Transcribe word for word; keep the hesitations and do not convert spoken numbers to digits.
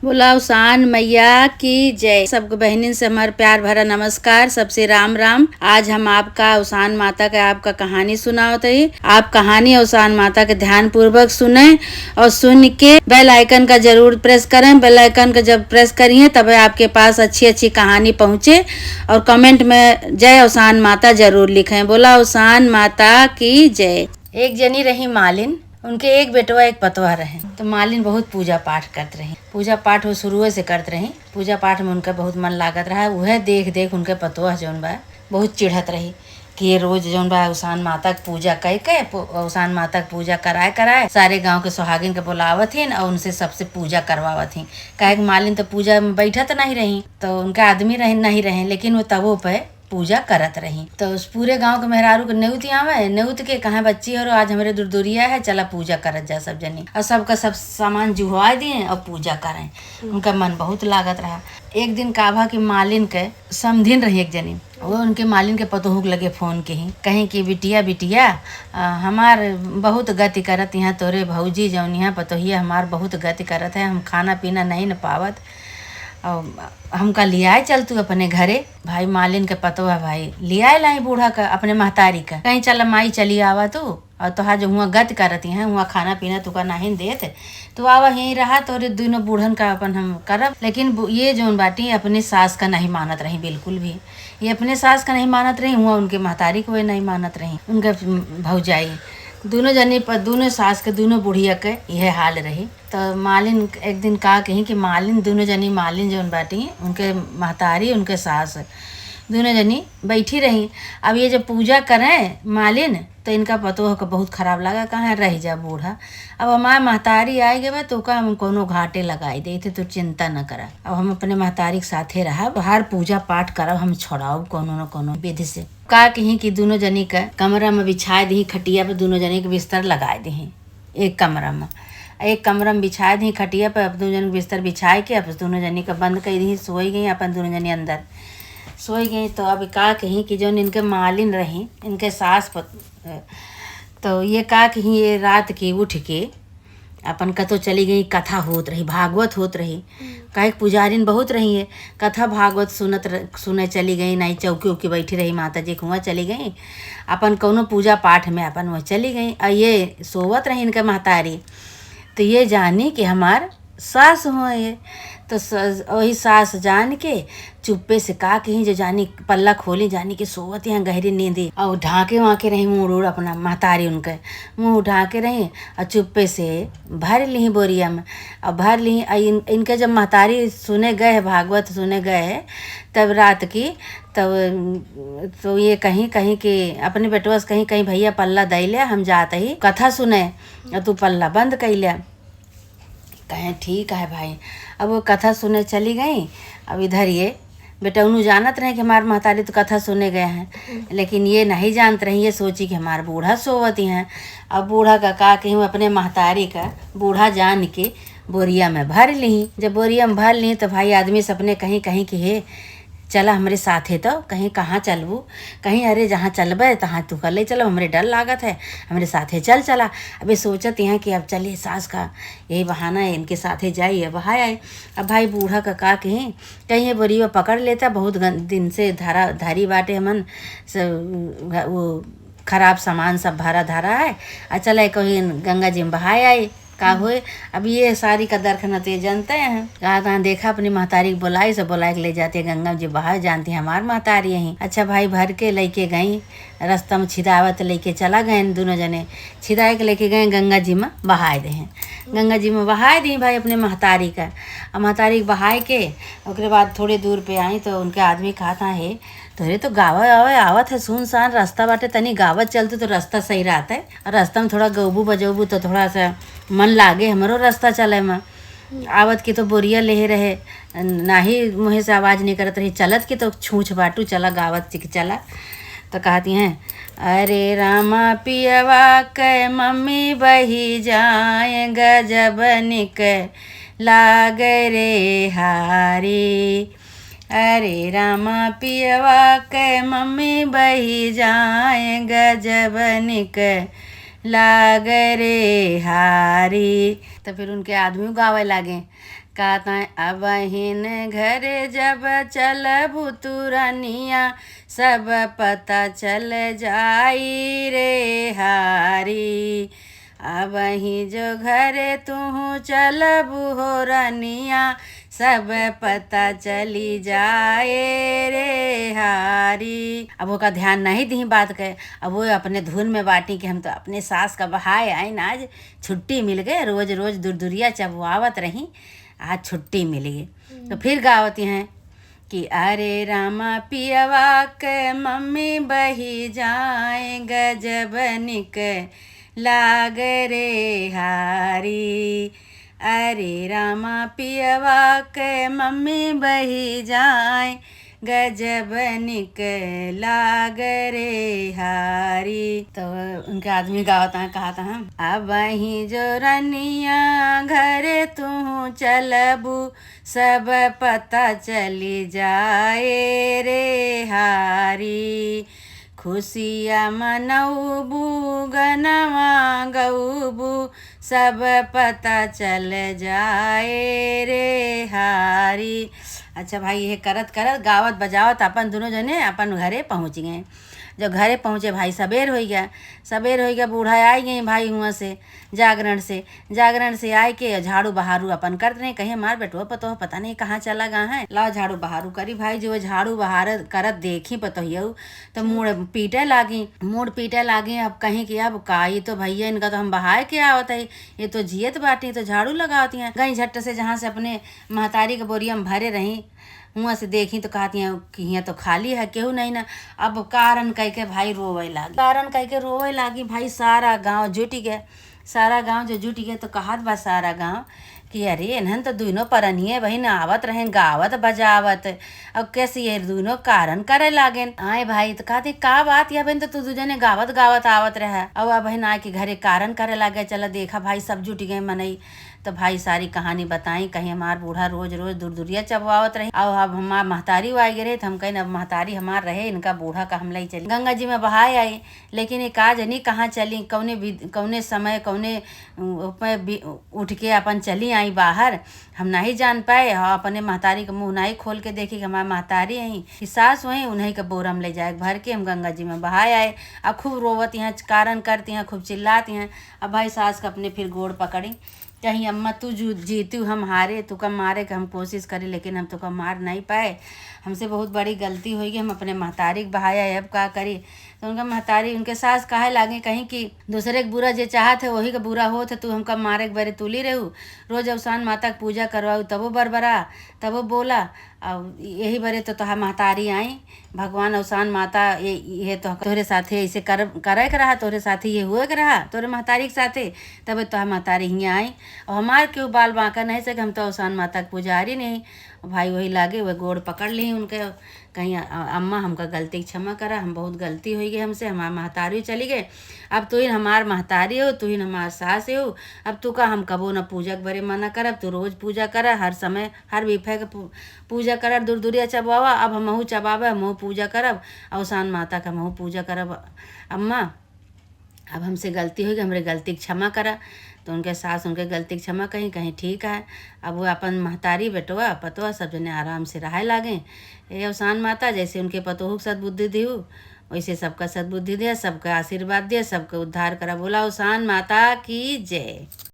बोला अवसान मैया की जय। सबके बहनिन से हमार प्यार भरा नमस्कार, सबसे राम राम। आज हम आपका अवसान माता के आपका कहानी सुनावत हई। आप कहानी अवसान माता के ध्यानपूर्वक सुने और सुन के bell icon का जरूर press करें। Bell icon का जब press करिए तब आपके पास अच्छी अच्छी कहानी पहुँचे और comment में जय अवसान माता जरूर लिखें। बोला अवसान माता की जय। एक जनी रही मालिन, उनके एक बेटवा एक पतवा रहे। तो मालिन बहुत पूजा पाठ करत रही। पूजा पाठ वो शुरुए से करत रही। पूजा पाठ में उनका बहुत मन लागत रहा। उहे देख देख उनके पतवा जौन बा बहुत चिढ़त रही कि ये रोज जौन बा अवसान माता के पूजा कइ के पू- अवसान माता के पूजा कराए कराए सारे गांव के सुहागिन के बुलावत हिन और उनसे सबसे पूजा करवावत हिन। काहे कि मालिन तो पूजा में बैठत नहीं रही, तो उनके आदमी रहे नहीं रहे, लेकिन वो तबो पे पूजा करत रही। तो उस पूरे गांव के मेहरारू के नेउत आवे, नेउत के कहे, "बच्ची हो, आज हमरे दुरदुरिया है, चला पूजा करत जा सब जनी।" और सबका सब सामान जुहवा दिए और पूजा करें। उनका मन बहुत लागत रहा। एक दिन का भा कि मालिन के समधिन रही एक जनी, वो उनके मालिन के पतोहू के लगे फोन के ही कहीं कि, "बिटिया, बिटिया, आ, हमार बहुत गति करत यहाँ तोरे भौजी जौन यहाँ पतोहिया हमार बहुत गति करत है, हम खाना पीना नहीं न पावत, और हमका लियाए चल तू अपने घरे।" भाई मालिन के पतोह भाई लियाए लाई बूढ़ा का, अपने महतारी का, कहीं, "चल माई, चली आवा तू, और तोहार जो हुआ गत करत हैं, हुआ खाना पीना तुका नाहीं देत, तू आवा यहीं रहा, तोरे दुनों बूढ़न का अपन हम करब।" लेकिन बु- ये जौन बाटी अपने सास का नहीं मानत रही बिल्कुल भी। ये अपने सास का नहीं मानत रही, हुआ उनके महतारी को ये नहीं मानत रही, उनके भौजाई। दुनों जनी पर, दुनों सास के, दुनों बुढ़िया के यह हाल रही। तो मालिन एक दिन का कही कि मालिन, दुनों जनी मालिन जौन बाटी, उनके महतारी, उनके सास, दुनों जनी बैठी रही। अब ये जब पूजा करें मालिन, तो इनका पतोह के बहुत खराब लगा, कहा, "रह जा बूढ़ा, अब हमार महतारी आए गए बा, तो का हम कोनो घाटे लगाई दे, तो तू चिंता न करा, अब हम अपने महतारी के साथे रहब, हर पूजा पाठ करब, हम छोड़ाउब कोनो न कोनो विधि से।" का कही कि दुनों जनी के कमरा में बिछाए दी, खटिया पे दुनों जनी के बिस्तर लगाए दी एक कमरा में। एक कमरा में बिछाए दी खटिया पे, अब दुनों जनी के बिस्तर बिछाए के अब दुनों जनी के बंद कर दी, सोई गई अपन दुनों जनी अंदर सोई गई। तो अब का कही कि जौन इनके मालिन रही, इनके सास पत-, तो ये का कही, ये रात के उठ के अपन कतो चली गई, कथा होत रही, भागवत होत रही। काहे कि पुजारिन बहुत रही है, कथा भागवत सुनत र-, सुने चली गई, नहीं चौकी उकी बैठी रही माता जी के हुआ चली गई, अपन कौनो पूजा पाठ में अपन वह चली गई। आ ये सोवत रही इनके महतारी, तो ये जानी कि हमार सास हुआ ये। तो स-, वही सास जान के चुप्पे से का कही, जो जानी पल्ला खोली, जानी कि सोवत यहाँ गहरी नींदी, और ढाके वाके रही मुँह उड़ अपना महतारी उनके, मुँह ढाके रही और चुप्पे से भर ली बोरिया में। और भर ली, और इन, इनके जब महतारी सुने गए है, भागवत सुने गए है, तब रात की, तब तो ये कहीं, कहीं कि अपने बेटवा से कहीं, "कहीं भैया पल्ला दे ले, हम जात ही कथा सुने, और तू पल्ला बंद कर ले।" कहे, "ठीक है भाई।" अब वो कथा सुने चली गई। अब इधर ये बेटौनू जानत रहे कि हमार महतारी तो कथा सुने गए हैं, लेकिन ये नहीं जानत रही, ये सोची कि हमार बूढ़ा सोवती हैं। अब बूढ़ा का का कही, अपने महतारी का बूढ़ा जान के बोरिया में भर ली। जब बोरिया में भर ली तो भाई आदमी से अपने कहीं, कहीं कि, "हे, चला हमरे साथे।" तो कहीं, "कहाँ चलबू?" कहीं, "अरे, जहाँ चलबे तहाँ तू कर ले चलब, हमरे डर लागत है, हमरे साथे चल चला।" अबे सोचत यहाँ कि अब चली सास का यही बहाना है, इनके साथे जाई, अब हाय आए। अब भाई बूढ़ा का का कहीं, कहीं ये बोरिया पकड़ लेता, बहुत गन-, दिन से धरा धरी बाटे हमन से, वो खराब सामान सब भरा धरा है। आ चला कहीं गंगा जी में बहाए आई, का होए। अब ये सारी का दरखना तो ये जानते हैं, कहा तहाँ देखा अपनी महतारी के बुलाई से बुलाई के ले जाते गंगा जी बहाए, जानती हमार महतारी यहीं। अच्छा भाई भर के लेके गई, रास्ता में छिदावत लेके चला गए दुनों जने, छिदाए के लेके गए गंगा जी में बहाए दे हैं। गंगा जी में बहाए दी भाई अपने महतारी का। आ महतारी के बहाए के ओकरे बाद थोड़े दूर पे आई तो उनके आदमी कहा था, "हे, तोरे तो गावे आवे आवत है, सुनसान रास्ता बाटे, तनी गावत चलतू तो रास्ता सही रहत है। और रास्ता में थोड़ा गौबू बजौबू तो थोड़ा सा मन लागे हमरो रास्ता चले में।" आवत के तो बोरिया लेहे रहे, नाही मुँहे से आवाज नहीं करत रही, चलत के तो छूछ बाटू, चला गावत चिक चला। तो कहती हैं, "अरे रामा पियवा के मम्मी बही जाए, गजब निक लागे रे हारी। अरे रामा पियवा के मम्मी बही जाए, गजब निक लागे रे हारी।" तो फिर उनके आदमी गावे लागे, कहत हैं, अबहिन घरे जब चलबू तू रनिया, सब पता चल जाई रे हारी। अबही जो घरे तुहू चलबू हो रनिया, सब पता चली जाए रे हारी। अब ओका ध्यान नहीं दिही बात के, अब वो अपने धुन में बाटी कि हम तो अपने सास का बहाए आइन, आज छुट्टी मिल गए, रोज रोज दुरदुरिया चबवावत रही, आज छुट्टी मिल गई। तो फिर गावती हैं कि अरे रामा पियवा के मम्मी बही जाए, गजब निक लाग रे हारी। अरे रामा पियवा के मम्मी बही जाए, गजब निक लाग रे हारी। तो उनके आदमी गावत हैं, कहत हैं, अबही जो रनिया घरे तू चलबू, सब पता चली जाए रे हारी। खुशिया मनौबू, गनवा गौबू, सब पता चल जाए रे हारी। अच्छा भाई, ये करत करत, गावत बजावत अपन दुनों जने अपन घरे पहुँच गए। जब घरे पहुँचे भाई, सबेर होइ गया। सबेर होइ गया, बूढ़ा आइ गई भाई हुआँ से, जागरण से। जागरण से आइ के झाड़ू बहारू अपन करत रही, कहीं हमार बेटवा पतोह पता नहीं कहाँ चला गा है, लाओ झाड़ू बहारू करी। भाई जो झाड़ू बहार करत देखी पतोहियऊ, तो मूड़ पीटे लागी, मूड़ पीटे लागी। अब कहीं कि अब का, ये तो भैया इनका तो हम बहाए के आवत है, ये तो जियत बाटी, तो झाड़ू लगावती हैं। गई झट से जहाँ से अपने महतारी के बोरिया में भरे रही, हुआँ से देखी तो कहती हैं कि हियाँ तो खाली है, केहू नहीं ना। अब कारण कह के भाई रोवे लागी, कारण कह के रोवे लागी भाई। सारा गाँव जुटि गए, सारा गाँव जो जुटि गए तो कहत बा सारा गाँव कि अरे इन्हन तो दुनों परनिये बहिन आवत रहेन गावत बजावत, अब कैसे ये दुनों कारण करे लागेन। आए भाई तो कहते का बात, या बहिन तो तू दू जने गावत गावत आवत रहे, अब बहिन आए के घरे कारण करे लागे। चला देखा भाई सब जुटि गए मनई, तो भाई सारी कहानी बताई, कहीं हमार बूढ़ा रोज रोज दुरदुरिया चबवावत रही। अब, अब हमार महतारी आइ गए रही, तो हम कहीं अब महतारी हमार रहे, इनका बूढ़ा का हम लई चली गंगा जी में बहाए आई। लेकिन ये का जनी कहाँ चली, कौने विध-, कौने समय, कौने, अ, पे बि-, उठ के अपन चली आई बाहर, हम नहीं जान पाए। हाँ, अपने महतारी के मुँह नहीं खोल के देखी कि हमार महतारी आई कि सास वहीं, उन्हीं के बोरा में ले जाए भर के हम गंगा जी में बहाए आए। अब खूब रोवत यहाँ, कारण करती हैं, खूब चिल्लाती हैं। अब भाई सास का अपने फिर गोड़ पकड़ी, कहीं अम्मा तू जू-, जीतू हम हारे, तुका मारे के हम कोशिश करी लेकिन हम तुका मार नहीं पाए, हमसे बहुत बड़ी गलती होइगी, हम अपने महतारी के बहाया है, अब का करी। तो उनका महतारी, उनके सास कहे लागे कहीं कि दूसरे के बुरा जे चाहत है वही के बुरा होत है, तू हमका मारे के बरे तुली रहू, रोज अवसान माता के पूजा करवाऊ तबो बरबरा, तबो बोला। अब यही बरे तो तोहार महतारी आई, भगवान अवसान माता ये, ये तो तोहरे साथे ऐसे कर, करे के रहा, तोहरे साथे ये हुए के रहा, तोहरे महतारी के साथे, तबे तोहार महतारी हियाँ आई। और हमार केहू बाल बांका नहीं सके, हम तो अवसान माता के पुजारी नहीं। भाई वही लागे, वह गोड़ पकड़ ली उनके, कहीं अ-, अम्मा हमका गलती के क्षमा करा, हम बहुत गलती होइगी हमसे, हमार महतारी चली गए, अब तू ही हमार महतारी हो, तू ही हमार सास हो, अब तू का हम कबो न पूजा के बरे मना करब, तू रोज पूजा करा, हर समय हर बिफे के पू-, पूजा करत दुरदुरिया चबावा, अब हमहू चबावे, हमहू पूजा करब, अवसान माता के हमहू पूजा करब। अम्मा, अब हमसे गलती होइगी, हमरे गलती के क्षमा करा। तो उनके सास उनके गलती के क्षमा कहीं, कहीं ठीक है। अब वो अपन महतारी, बेटवा, पतवा सब जने आराम से रहे लागे। ए अवसान माता, जैसे उनके पतोहू के सद्बुद्धि दिहू, वैसे सबका सद्बुद्धि दिया, सबका आशीर्वाद दिया, सबका उद्धार करा। बोला अवसान माता की जय।